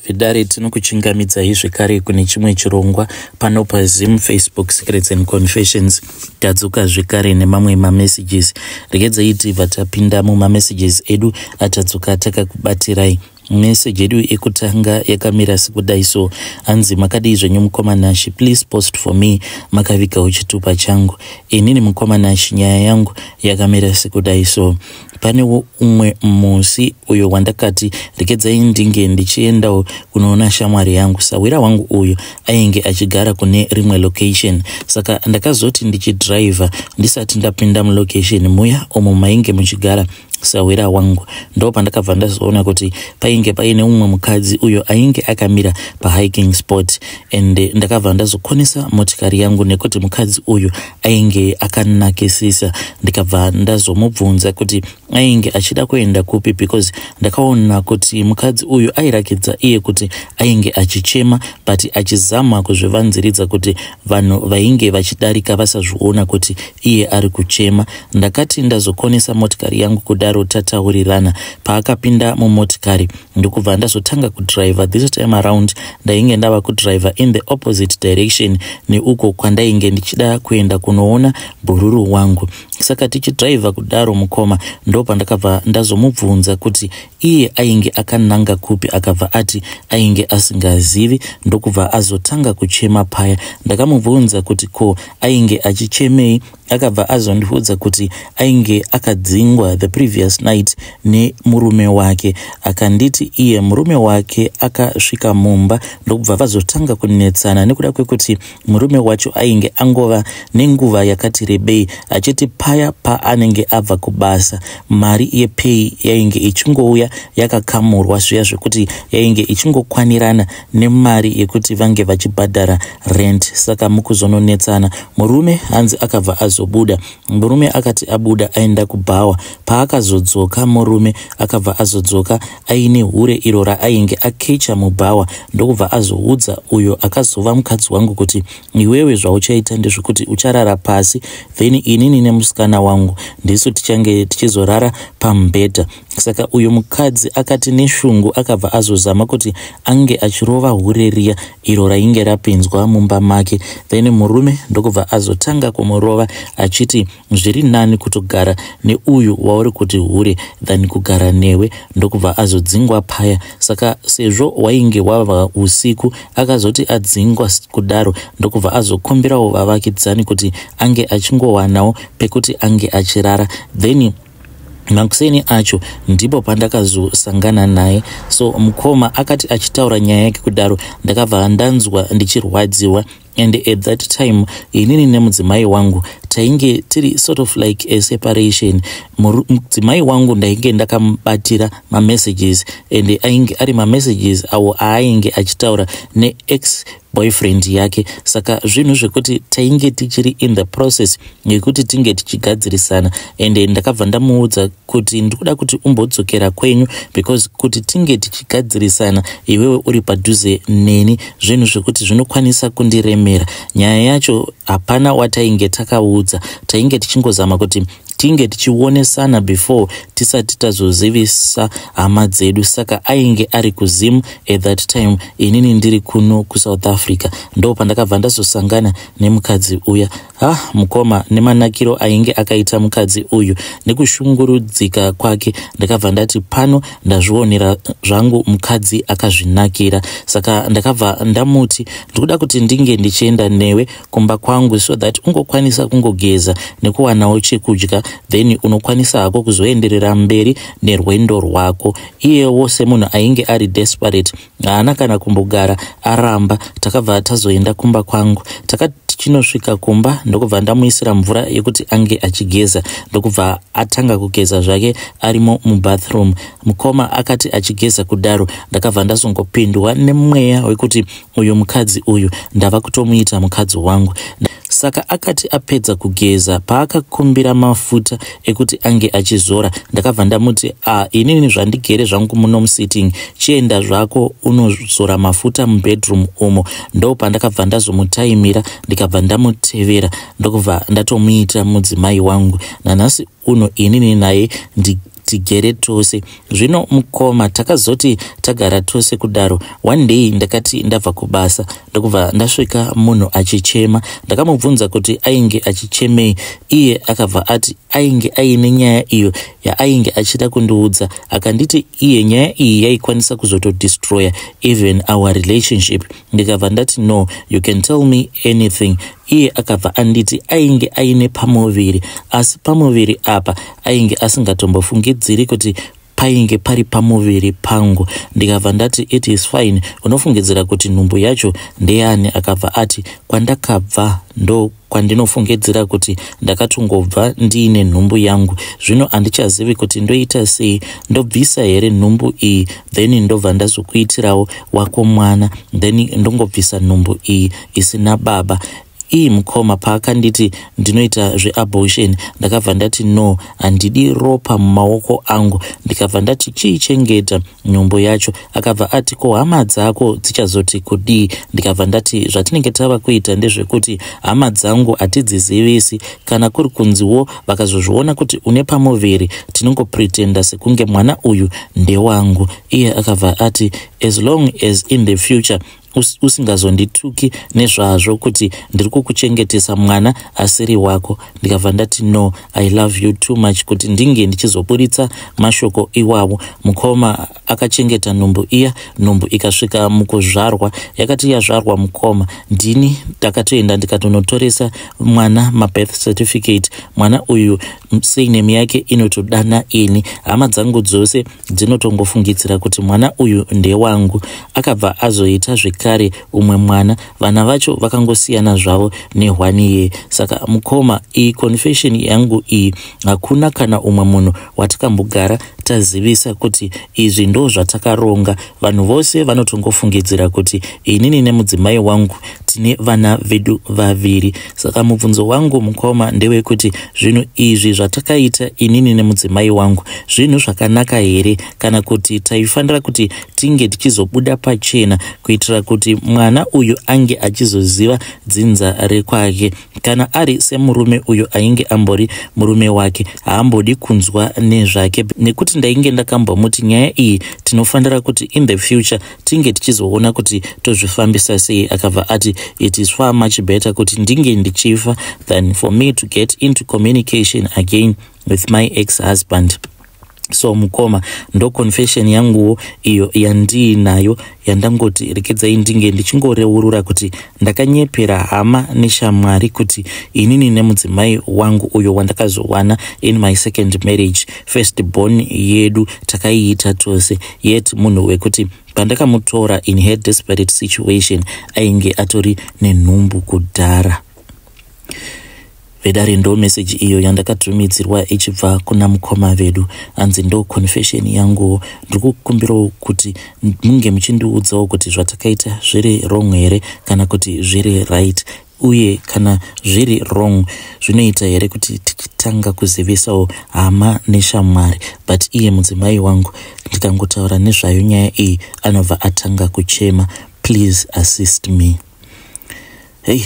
Vedare, tinokuchingamidzai zvekare kune chimwe chirongwa pano paZim Facebook Secrets and Confessions. Tadzoka zvekare nemamwe mamessages. Regedzai tibva tapinda mumamessages edu atadzoka takakubatirai. Message yedu yekutanga yakamira sekudai so: hanzi, "Makadii zvenyu mukoma Nashi? Please post for me, makavigawo chitupa changu. Inini mukoma Nashi, nyaya yangu yakamira sekudai so. Panewo umwe musi uyo wandakati regedzai ndinge ndichiendawo kunoona shamwari yangu. Sawira wangu uyu ainge achigara kune rimwe location. Saka ndakazoti ndichidhiraivha, ndisati ndapinda mulocation muya umo mainge muchigara sawira wangu, ndo pandakabva ndazoona kuti painge paine umwe mukadzi uyo ainge akamira pahiking spot, and ndakabva ndazokonesa motikari yangu nekuti mukadzi uyu ainge akanakisisa. Ndikabva ndazomubvunza kuti ainge achida kuenda kupi, because ndakaona kuti mukadzi uyu airakidza iye kuti ainge achichema, but achizama kuzvivanziridza kuti vanhu vainge vachidarika vasazviona kuti iye ari kuchema. Ndakati ndazokonesa motikari yangu kudaro, tataurirana, paakapinda mumotikari, ndokubva ndazotanga kudhiraivha. This time around ndainge ndava kudhiraivha in the opposite direction neuko kwandainge ndichida kuenda kunoona bhururu wangu. Saka tichidhiraivha kudaro mukoma, ndo pandakabva ndazomubvunza kuti iye ainge akananga kupi. Akabva ati ainge asingazivi, ndokubva azotanga kuchema paya. Ndakamubvunza kuti ko ainge achichemei. Akabva azondiudza kuti ainge akadzingwa the previous night nemurume wake. Akanditi iye murume wake akasvika mumba, ndokubva vazotanga kunetsana nekuda kwekuti murume wacho ainge angova nenguva yakati rebei achiti paya paanenge abva kubasa, mari yepay yainge ichingouya yakakamurwa zviya zvekuti yainge ichingokwanirana nemari yekuti vange vachibhadhara rent. Saka mukuzononetsana, murume hanzi akabva azobuda. Murume akati abuda aenda kubhawa, paakazodzoka murume akabva azodzoka aine hure iro raainge akecha mubhawa, ndokubva azoudza uyo akazova mukadzi wangu kuti, 'Iwewe zvauchaita ndezvekuti ucharara pasi, then inini nemusikana wangu ndisu tichange tichizorara pamubhedha.' Saka uyu mukadzi akati neshungu akabva azozama kuti ange achirova hure riya iro rainge rapinzwa mumba make. Then murume ndokubva azotanga kumurova achiti, 'Zviri nani kutogara neuyu wauri kuti hure than kugara newe.' Ndokubva azodzingwa paya. Saka sezvo wainge wava usiku, akazoti adzingwa kudaro, ndokubva azokumbirawo vavakidzani kuti ange achingowanawo pekuti ange achirara. Then makuseni acho ndipo pandakazosangana naye. So mukoma, akati achitaura nyaya yake kudaro, ndakabva ndanzwa ndichirwadziwa, and at that time inini nemudzimai wangu tainge tiri sort of like a separation. Mudzimai wangu ndainge ndakamubatira mamessages, and ainge ari mamessages awo aainge achitaura neex boyfriend yake. Saka zvinhu zvekuti tainge tichiri in the process yekuti tinge tichigadzirisana, and ndakabva ndamuudza kuti ndikuda kuti umbodzokera kwenyu, because kuti tinge tichigadzirisana iwewe uri padhuze neni, zvinhu zvekuti zvinokwanisa kundiremera. Nyaya yacho hapana watainge takaudza, tainge tichingozama kuti tinge tichionesana before tisati tazozivisa hama dzedu. Saka ainge ari kuZim at that time, inini ndiri kuno kuSouth Africa. Ndo pandakabva ndazosangana nemukadzi uya. Ha, mukoma, nemanakiro ainge akaita mukadzi uyu nekushungurudzika kwake, ndakabva ndati pano ndazvionera zvangu mukadzi akazvinakira. Saka ndakabva ndamuti ndikuda kuti ndinge ndichienda newe kumba kwangu so that ungokwanisa kungogeza nekuwanawo chekudya, then unokwanisa hako kuzoenderera mberi nerwendo rwako. Iyewo semunhu ainge ari desperate, haana kana kumbogara aramba. Takabva tazoenda kumba kwangu. Tichinosvika kumba, ndokubva ndamuisira mvura yekuti ange achigeza, ndokubva atanga kugeza zvake arimo mubathroom. Mukoma, akati achigeza kudaro, ndakabva ndazongopindwa nemweya wekuti uyu mukadzi uyu ndava kutomuita mukadzi wangu. Saka akati apedza kugeza, paakakumbira mafuta ekuti ange achizora, ndakabva ndamuti, "A, inini zvandigere zvangu muno musitting, chienda zvako unozora mafuta mubedroom umo." Ndo pandakabva ndazomutaimira, ndikabva ndamutevera, ndokubva ndatomuita mudzimai wangu. Nanhasi uno inini naye. tigere tose. Zvino mukoma, takazoti tagara tose kudaro, one day ndakati ndabva kubasa, ndokubva ndasvika munhu achichema. Ndakamubvunza kuti ainge achichemei. Iye akabva ati ainge aine nyaya iyo yaainge achida kundiudza. Akanditi iye nyaya iyi yaikwanisa kuzotodestroya even our relationship. Ndikabva ndati, "No, you can tell me anything." Iye akabva anditi ainge aine pamuviri, asi pamuviri apa ainge asingatombofungidziri kuti painge pari pamuviri pangu. Ndikabva ndati, "It is fine, unofungidzira kuti nhumbu yacho ndeyani?" Akabva ati, "Kwandakabva ndo kwandinofungidzira kuti ndakatongobva ndiine nhumbu yangu. Zvino handichazivi kuti ndoita sei. Ndobvisa here nhumbu iyi, then ndobva ndazokuitirawo wako mwana, then ndongobvisa nhumbu iyi isina baba iyi?" Mukoma, paakanditi ndinoita zveabortion, ndakabva ndati, "No, handidi ropa mumaoko angu." Ndikabva ndati, "Chiichengeta nhumbu yacho." Akabva ati, "Ko hama dzako dzichazoti kudii?" Ndikabva ndati, "Zvatinenge tava kuita ndezvekuti hama dzangu hatidzizivisi. Kana kuri kunziwo vakazozviona kuti une pamuviri, tinongopretenda sekunge mwana uyu ndewangu." Iye akabva ati, "As long as in the future usingazondituki nezvazvo kuti ndiri kukuchengetesa mwana asiri wako." Ndikabva ndati, "No, I love you too much kuti ndinge ndichizoburitsa mashoko iwavo." Mukoma, akachengeta nhumbu iya. Nhumbu ikasvika mukuzvarwa. Yakati yazvarwa, mukoma, ndini ndakatoenda ndikatonotoresa mwana mabirth certificate. Mwana uyu surname yake inotodana ini. Hama dzangu dzose dzinotongofungidzira kuti mwana uyu ndewangu. Akabva azoita zvekare umwe mwana. Vana vacho vakangosiyana zvavo ne1 year. Saka mukoma, iyi confession yangu iyi, hakuna kana umwe munhu watakambogara tazivisa kuti izvi ndo zvatakaronga. Vanhu vose vanotongofungidzira kuti inini nemudzimai wangu tine vana vedu vaviri. Saka mubvunzo wangu, mukoma, ndewekuti zvinhu izvi zvatakaita inini nemudzimai wangu zvinhu zvakanaka here, kana kuti taifanira kuti tinge tichizobuda pachena kuitira kuti mwana uyu ange achizoziva dzinza rekwake? Kana ari semurume uyu ainge ambori murume wake, haambodi kunzwa nezvake, nekuti ndainge ndakambomuti nyaya iyi tinofanira kuti in the future tinge tichizoona kuti tozvifambisa sei. Akabva ati it is far much better kuti ndinge ndichifa than for me to get into communication again with my ex husband. So mukoma, ndo confession yanguwo iyo yandiinayo, yandangoti rekedzai ndinge ndichingoreurura kuti ndakanyepera hama neshamwari kuti inini nemudzimai wangu uyo wandakazowana in my second marriage, first born yedu takaiita tose, yet munhu wekuti pandakamutora in her desperate situation ainge atori nenhumbu kudhara. Vedare, ndo meseji iyo yandakatumidzirwa ichibva kuna mukoma vedu. Hanzi, "Ndo confession yanguwo. Ndiri kukumbirawo kuti munge muchindiudzawo kuti zvatakaita zviri wrong here kana kuti zviri right, uye kana zviri wrong, zvinoita here kuti tichitanga kuzivisawo hama neshamwari? But iye mudzimai wangu, ndikangotaura nezvayo nyaya iyi, anobva atanga kuchema. Please assist me." Hey,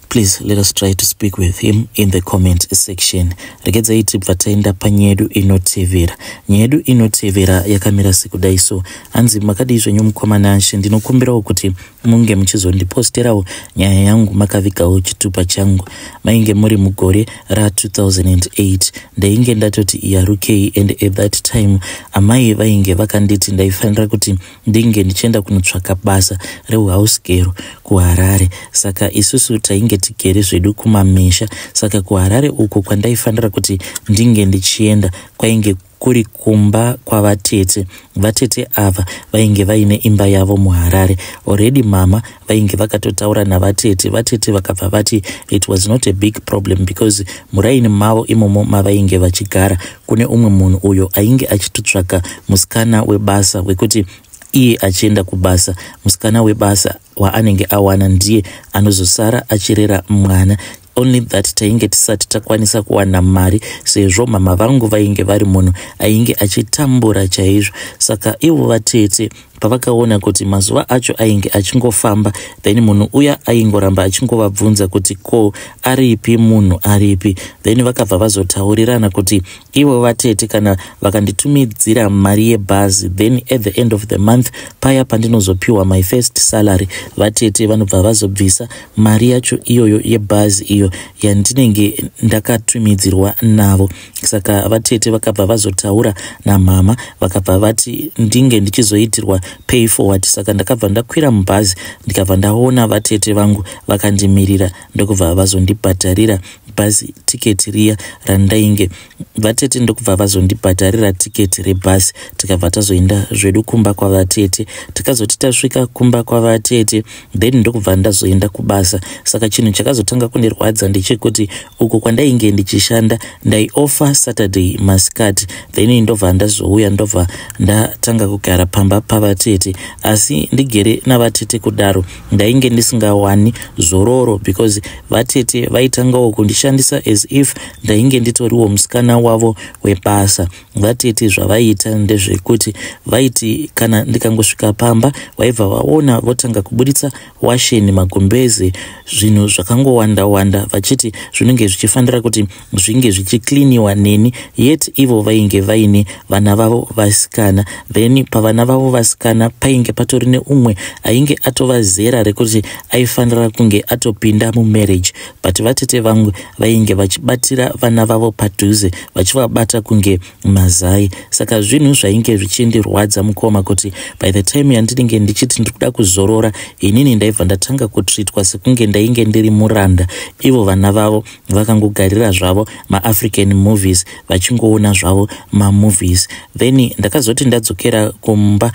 please let us try to speak with him in the comment section. Regedzai tibva taenda panyaya yedu inotevera. Nyaya yedu inotevera yakamira sekudai so. Hanzi, "Makadii zvenyu mukoma Nashe? Ndinokumbirawo kuti munge muchizondiposterawo nyaya yangu makavigawo chitupa changu. Mainge muri mugore ra2008. Ndainge ndatoti yarukei, and at that time amai vainge vakanditi ndaifanira kuti ndinge ndichienda kunotsvaka basa reuhouse girl kuHarare. Saka isusu tainge tigere zvedu kumamisha, saka kuHarare uko kwandaifanira kuti ndinge ndichienda kwainge kuri kumba kwavatete. Vatete ava vainge vaine imba yavo muHarare already. Mama vainge vakatotaura navatete. Vatete vakabva vati it was not a big problem because muraini mavo imomo mavainge vachigara kune umwe munhu uyo ainge achitotsvaka musikana webasa, wekuti iye achienda kubasa, musikana webasa waanenge awana ndiye anozosara achirera mwana. Only that tainge tisati takwanisa kuwana mari, sezvo mama vangu vainge vari munhu ainge achitambura chaizvo. Saka ivo vatete pavakaona kuti mazuva acho ainge achingofamba, then munhu uya aingoramba achingovabvunza kuti ko aripi munhu aripi, then vakabva vazotaurirana kuti ivo vatete kana vakanditumidzira mari yebhazi, then at the end of the month paya pandinozopiwa my first salary, vatete vanobva vazobvisa mari yacho iyoyo yebhazi iyo yandinenge ndakatumidzirwa navo. Saka vatete vakabva vazotaura namama, vakabva vati ndinge ndichizoitirwa pay forward. Saka ndakabva ndakwira mubhazi, ndikabva ndaona vatete vangu vakandimirira, ndokubva vazondibhadharira bhazi tiketi riya randainge vatete, ndokubva vazondibhadharira tiketi rebhazi. Tikabva tazoenda zvedu kumba kwavatete. Takazoti tasvika kumba kwavatete, then ndokubva ndazoenda kubasa. Saka chinhu chakazotanga kundirwadza ndechekuti uko kwandainge ndichishanda ndaiofa Saturday masikati, then ndobva ndazouya, ndobva ndatanga kugara pamba pavatete. Asi ndigere navatete kudaro, ndainge ndisingawani zororo because vatete vaitangawo kundishandisa as if ndainge nditoriwo musikana wavo webasa. Vatete zvavaiita ndezvekuti vaiti kana ndikangosvika pamba, vaibva vaona votanga kubuditsa washeni, magumbeze, zvinhu zvakangowanda wanda, vachiti zvinenge zvichifanira kuti zvinge zvichikliniwa neni, yet ivo vainge vaine vana vavo vasikana. Then pavana vavo vasikana painge patori neumwe ainge atova zera rekuti aifanira kunge atopinda mumarriage, but vatete vangu vainge vachibatira vana vavo padhuze, vachivabata kunge mazai. Saka zvinhu zvainge zvichindirwadza, mukoma, kuti by the time yandinenge ndichiti ndiri kuda kuzorora inini, ndaibva ndatanga kutreatwa sekunge ndainge ndiri muranda, ivo vana vavo vakangogarira zvavo maAfrican movies, vachingoona zvavo mamovies. Then ndakazoti ndadzokera kumba,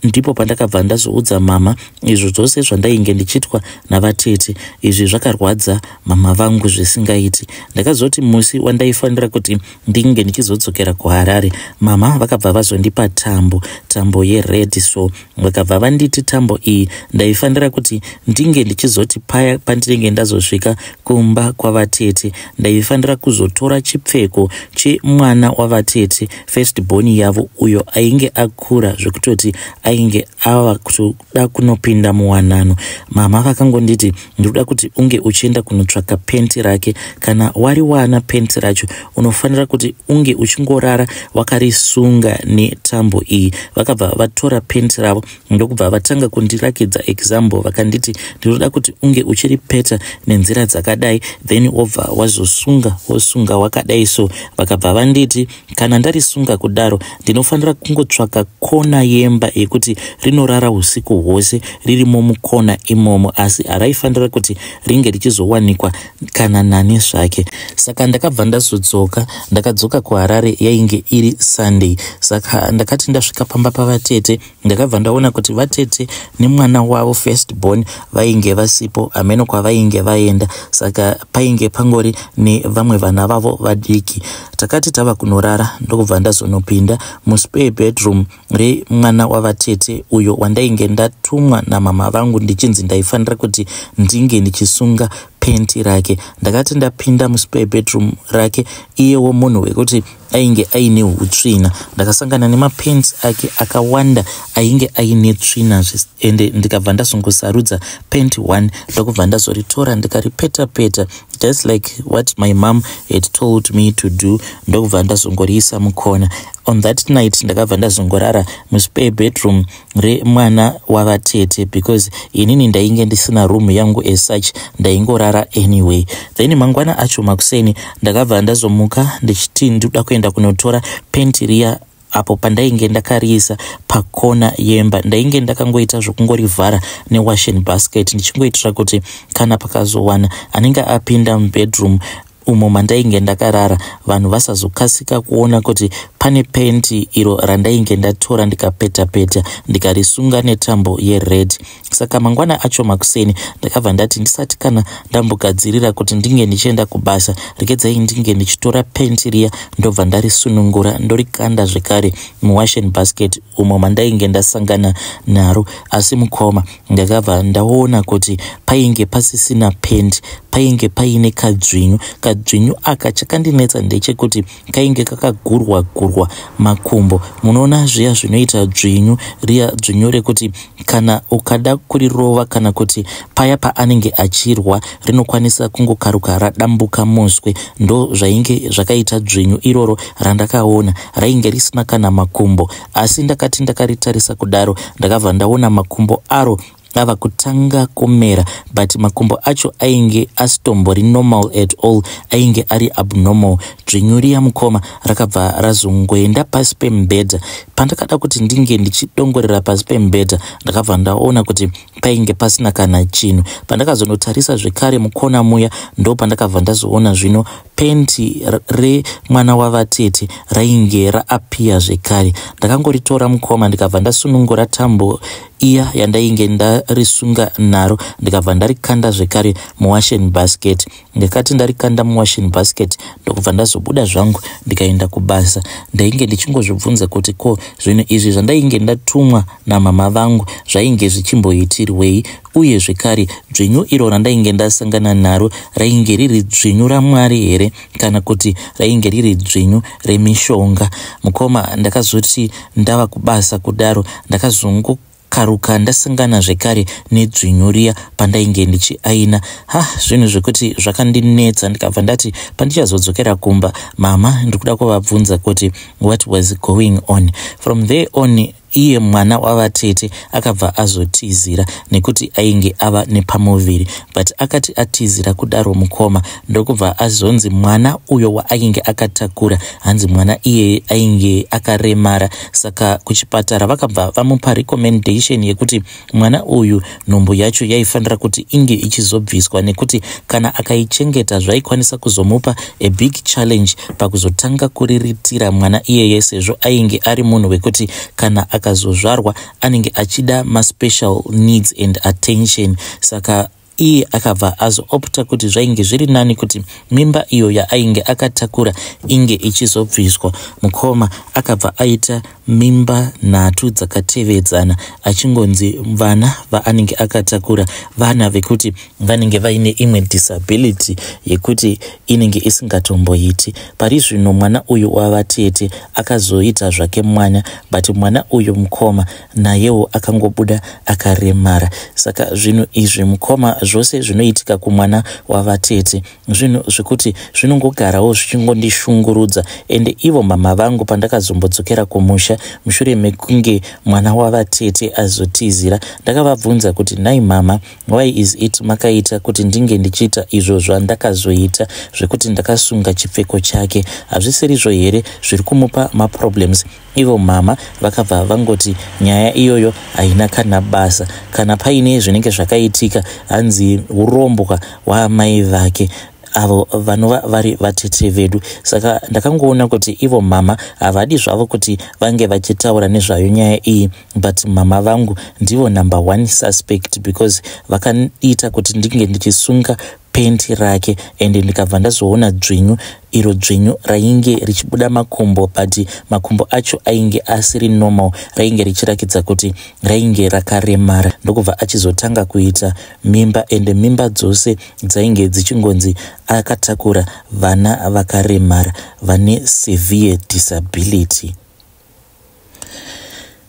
ndipo pandakabva ndazoudza mama izvo zvose zvandainge ndichiitwa navatete. Izvi zvakarwadza mama vangu zvisingaiti. Ndakazoti musi wandaifanira kuti ndinge ndichizodzokera kuHarare, mama vakabva vazondipa tambo, tambo yered. So vakabva vanditi tambo iyi ndaifanira kuti ndinge ndichizoti paya pandinenge ndazosvika kumba kwavatete, ndaifanira kuzotora chipfeko chemwana wavatete, first born yavo, uyo ainge akura zvekutoti ainge ava kutoda kunopinda muwanano. Mama vakangonditi, "Ndinoda kuti unge uchienda kunotsvaka penti rake. Kana wariwana penti racho, unofanira kuti unge uchingorara wakarisunga netambo iyi." Vakabva vatora penti ravo, ndokubva vatanga kundirakidza example. Vakanditi, "Ndinoda kuti unge uchiripeta nenzira dzakadai, then wobva wazosunga, wosunga wakadai." So vakabva vanditi kana ndarisunga kudaro, ndinofanira kungotsvaka kona yemba yekuti rinorara usiku hwose ririmo mukona imomo, asi haraifanira kuti ringe richizowanikwa kana nani zvake. Saka ndakabva ndazodzoka. Ndakadzoka kuHarare yainge iri Sunday. Saka ndakati ndasvika pamba pavatete, ndakabva ndaona kuti vatete nemwana wavo first born vainge vasipo, hameno kwavainge vaenda. Saka painge pangori nevamwe vana vavo vadiki. Takati tava kunorara, ndokubva ndazonopinda muspare bedroom remwana wavatete uyo wandainge ndatumwa namama vangu ndichinzi ndaifanira kuti ndinge ndichisunga penti rake. Ndakati ndapinda muspare bedroom rake, iyewo munhu wekuti ainge aine utsvina, ndakasangana nemapenti ake akawanda ainge aine tsvina, ende ndikabva ndazongosarudza penti 1, ndokubva ndazoritora, ndikaripeta peta just like what my mom had told me to do, ndokubva ndazongoriisa mukona. On that night ndakabva ndazongorara muspare bedroom remwana wavatete because inini ndainge ndisina room yangu as such, ndaingorara anyway. Then mangwana acho makuseni ndakabva ndazomuka ndichiti ndinoda kuenda kunotora penti riya apo pandainge ndakariisa pakona yemba. Ndainge ndakangoita zvokungorivhara newashing basket, ndichingoitira kuti kana pakazowana anenge apinda mubedroom umo mandainge ndakarara, vanhu vasazokasika kuona kuti pane penti iro randainge ndatora, ndikapeta-peta, ndikarisunga netambo yered. Saka mangwana acho makuseni ndakabva ndati ndisati kana ndambogadzirira kuti ndinge ndichienda kubasa, regedzai ndinge ndichitora penti riya, ndobva ndarisunungura, ndorikanda zvekare muwashing basket umo mandainge ndasangana naro. Asi mukoma, ndakabva ndaona kuti painge pasisina penti, painge paine kadzvinyu. Kadzvinyu aka chakandinetsa ndechekuti kainge kakagurwa gurwa makumbo. Munoona zviya zvinoita dzvinyu riya dzvinyu rekuti kana ukada kurirova kana kuti paya paanenge achirwa rinokwanisa kungokaruka radambuka muswe. Ndozvainge zvakaita dzvinyu iroro randakaona rainge risina kana makumbo asi ndakati ndakaritarisa kudaro ndakabva ndaona makumbo aro ava kutanga kumera but makumbo acho ainge asitombori normal at all, ainge ari abnormal. Dzvinyu riya mukoma rakabva razongoenda pasi pemubhedha. Pandakada kuti ndinge ndichidongorera pasi pemubhedha ndakabva ndaona kuti painge pasina kana chinhu. Pandakazonotarisa zvekare mukona muya ndopandakabva ndazoona zvino penti remwana wavatete rainge raapiya zvekare. Ndakangoritora mukoma ndikabva ndasunungura tambo iya yandainge ndarisunga naro ndikabva ndarikanda zvekare muwashing basket. Ndakati ndarikanda muwashing basket ndokubva ndazobuda zvangu ndikaenda kubasa. Ndainge ndichingozvibvunza kuti ko zvinhu izvi zvandainge ndatumwa namama vangu zvainge zvichimboitirwei, uye zvekare dzvinyu iro randainge ndasangana naro rainge riri dzvinyu raMwari here kana kuti rainge riri dzvinyu remishonga. Mukoma ndakazoti ndava kubasa kudaro ndakazongokaruka ndasangana zvekare nedzvinyu riya pandainge ndichiaina. Ha, zvinhu zvekuti zvakandinetsa ndikabva ndati pandichazodzokera kumba mama ndikuda kuvabvunza kuti what was going on. From there on iye mwana wavatete akabva azotizira nekuti ainge ava nepamuviri, but akati atizira kudaro mukoma ndokubva azonzi mwana uyo waainge akatakura hanzi mwana iyeye ainge akaremara. Saka kuchipatara vakabva vamupa recommendation yekuti mwana uyu nhumbu yacho yaifanira kuti inge ichizobviswa nekuti kana akaichengeta zvaikwanisa kuzomupa a big challenge pakuzotanga kuriritira mwana iyeye, sezvo ainge ari munhu wekuti kana akazozvarwa anenge achida maspecial needs and attention. Saka iye akabva azoopta kuti zvainge zviri nani kuti mimba iyo yaainge akatakura inge ichizobviswa. Mukoma akabva aita mimba 3 dzakatevedzana achingonzi vana vaanenge akatakura vana vekuti vanenge vaine imwe disability yekuti inenge isingatomboiti. Pari zvino mwana uyu wavatete akazoita zvake mwana, but mwana uyu mukoma nayewo akangobuda akaremara. Saka zvinhu izvi mukoma zvose zvinoitika kumwana wavatete zvinhu zvekuti zvinongogarawo zvichingondishungurudza. Ende ivo mama vangu pandakazombodzokera kumusha mushure mekunge mwana wavatete azotizira, ndakavabvunza kuti nhai mama, why is it makaita kuti ndinge ndichiita izvo zvandakazoita zvekuti ndakasunga chipfeko chake? Hazvisirizvo here zviri kumupa maproblems? Ivo mama vakabva vangoti nyaya iyoyo haina kana basa, kana paine zvinenge zvakaitika hanzi urombwa hwaamai vake avo vanova vari vatete vedu. Saka ndakangoona kuti ivo mama havadi zvavo kuti vange vachitaura nezvayo nyaya iyi, but mama vangu ndivo number 1 suspect because vakaita kuti ndinge ndichisunga penti rake, ende ndikabva ndazoona dzvinyu iro dzvinyu rainge richibuda makumbo, but makumbo acho ainge asiri normal, rainge richirakidza kuti rainge rakaremara. Ndokubva achizotanga kuita mimba, ende mimba dzose dzainge dzichingonzi akatakura vana vakaremara vane severe disability.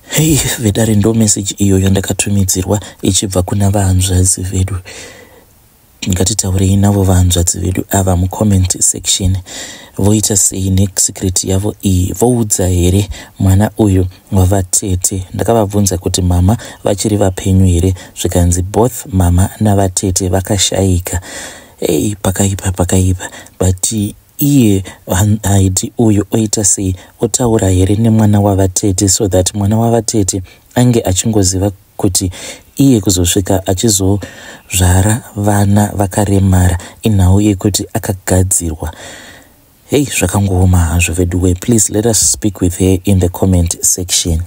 Hei vedare, ndo message iyo yandakatumidzirwa ichibva kuna vahanzvadzi vedu. Ngatitaurei navo vahanzvadzi vedu ava mucomment section. Voita sei nesecret yavo iyi? Voudza here mwana uyu wavatete? Ndakavabvunza kuti mama vachiri vapenyu here, zvikanzi both mama navatete vakashayika. Ei, pakaipa pakaipa. But iye haidi uyu oita sei? Otaura here nemwana wavatete so that mwana wavatete ange achingoziva kuti iye kuzosvika achizozvara vana vakaremara inhau yekuti akagadzirwa? Hei, zvakangooma hazvo veduwe. Please let us speak with her in the comment section.